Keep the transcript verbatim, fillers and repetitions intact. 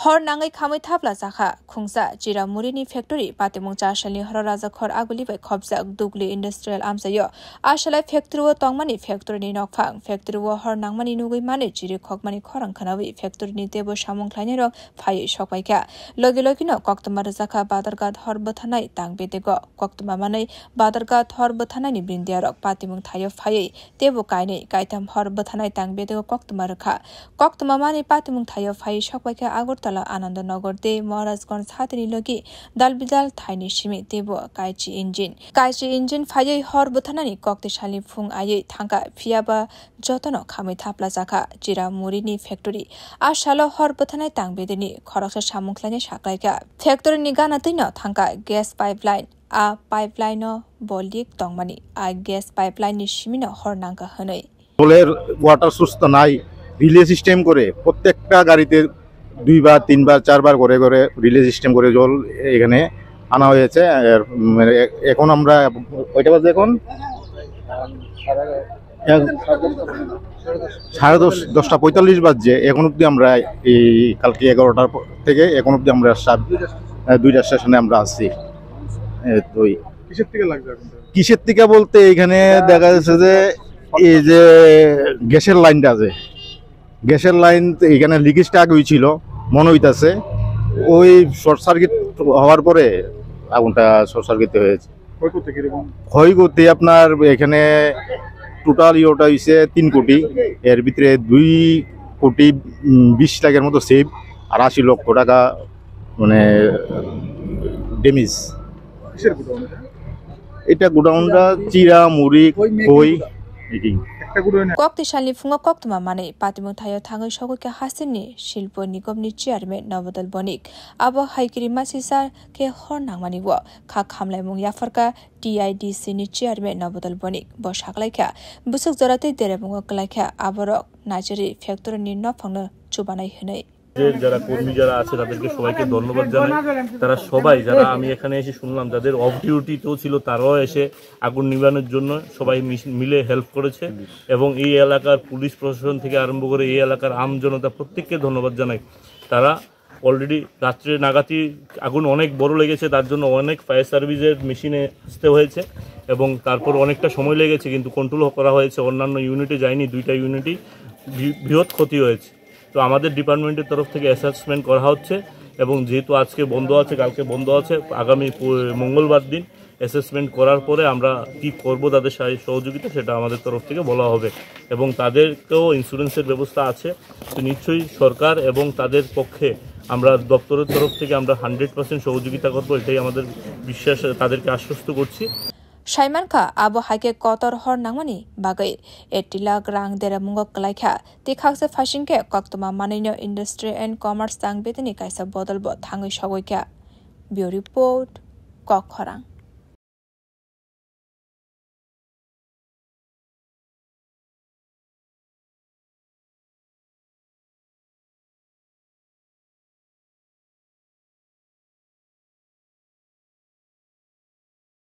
Hor nangwi khamwi thapla chakha khungsa Chiramurini factory. Patimung chasalni horo Rajakhor Aguli bai khopjak Dugli Industrial amchaio. Asalai factory o tongmani factory ni nokphang. Factory o hor nangmani nugwi mani chiri khokmani khorang khwnawi factory ni tebo samung khlainairok phaiwi sokpaikha. Logi logino koktwma rwjakha Badharghat hor bwthanai tang bedego. Koktwma manwi Badharghat hor bwthanani brindiarok patimung thaio phaiwi tebo kainwi kaitham hor bwthanai tang bedego koktwma rwkha. Koktwma manwi patimung thaio phaiwi sokpaikha Agartala Anandanagar tei Maharajganj hatini logi dalbidal thaini simi tebo kaichi engine. Kaichi engine phaiwi hor bwthanani koktisalni phung aiwi thangkha, phiyaba jotono khamwi thapla chakha Chiramurini factory. A salo hor bwthanai tang bedeni khoroksa samung khlainai saklaikha. Factory ni gana twino thangkha gas pipeline. A pipeline o bo leak tongmani. A gas pipeline ni simino hor nangkha hwnwi. জলের water source তো নাই, relay system করে প্রত্যেকটা গাড়িতে দুইবার, তিনবার, চারবার করে করে রিলে সিস্টেম করে জল এখানে আনা হয়েছে। আর, উম, এ-, এখন আমরা কয়টা বাজে এখন? এক-, সাড়ে দশ, দশটা পঁয়তাল্লিশ বাজছে। এখন অবধি আমরা এই কালকে এগারোটার পর থেকে এখন অবধি আমরা সাত, আহ, দুইটা স্টেশনে আমরা আছি। এ, তো এই কিসের থেকে লাগবে আগুনটা? কিসের থেকে বলতে এখানে দেখা যাচ্ছে যে এই যে গ্যাসের লাইনটা আছে, গ্যাসের লাইন তো এখানে লিকেজটা আগে হয়েছিল মনে হইতাছে, ওই শর্ট সার্কিট হওয়ার পরে আগুনটা শর্ট সার্কিট হয়েছে। ক্ষয়ক্ষতি কিরকম? ক্ষয়ক্ষতি আপনার এখানে টোটাল ইয়েটা হইছে তিন কোটি, এর ভিতরে দুই কোটি, উম, বিশ লাখের মতো সেভ, আর আশি লক্ষ টাকা মানে ড্যামেজ। কিসের গোডাউন এটা? এটা গোডাউনটা চিরা, মুড়ি, খই, মেকিং খই, গোডাউন। মেকিং। একটা godown. Koktisalni phungo koktwma manwi patimung thaio thangwi sogwi kha hasteni silpo nigomni chairman Nobodol Bonik. Abo hai kiri masisa khe hor nangmani o kha khamlaimung yapharkha T I D C ni chairman Nobodol Bonik. Bo saklaikha bwswk jora tei deremungo kwlaikha aborok naijari factory ni nophangno chubanai hwnwi. যে যারা কর্মী যারা আছে তাদেরকে সবাইকে ধন্যবাদ জানাই। তারা সবাই, যারা আমি এখানে এসে শুনলাম যাদের অফ ডিউটিতেও ছিল, তারাও এসে আগুন নিবানোর জন্য সবাই মিশ-, মিলে হেল্প করেছে। এবং এই এলাকার পুলিশ প্রশাসন থেকে আরম্ভ করে এই এলাকার আম জনতা প্রত্যেককে ধন্যবাদ জানাই। তারা অলরেডি রাত্রে নাগাদই আগুন অনেক বড় লেগেছে, তার জন্য অনেক ফায়ার সার্ভিসের মেশিনে আসতে হয়েছে এবং তারপর অনেকটা সময় লেগেছে, কিন্তু কন্ট্রোল করা হয়েছে। অন্যান্য ইউনিটে যায়নি, দুইটা ইউনিটই বৃ-, বৃহৎ ক্ষতি হয়েছে। তো আমাদের ডিপার্টমেন্টের তরফ থেকে অ্যাসেসমেন্ট করা হচ্ছে এবং যেহেতু আজকে বন্ধ আছে, কালকে বন্ধ আছে, আগামী পু-, মঙ্গলবার দিন অ্যাসেসমেন্ট করার পরে আমরা কি করব তাদের সাহায্য সহযোগিতা, সেটা আমাদের তরফ থেকে বলা হবে। এবং তাদেরকেও ইন্স্যুরেন্সের ব্যবস্থা আছে। তো নিশ্চয়ই সরকার এবং তাদের পক্ষে আমরা দপ্তরের তরফ থেকে আমরা হান্ড্রেড পার্সেন্ট সহযোগিতা করব, এটাই আমাদের বিশ্বাস, তাদেরকে আশ্বস্ত করছি। Saimankha abo hai khe kotor hor nangmani bagwi eighty lakh rang deremungo kwlaikha. Tei khaksa phaising khe koktwma manwino Industry and Commerce tang bedeni kaisa bodol bo thangwi sogwi kha. Bureau Report, Kokkhorang.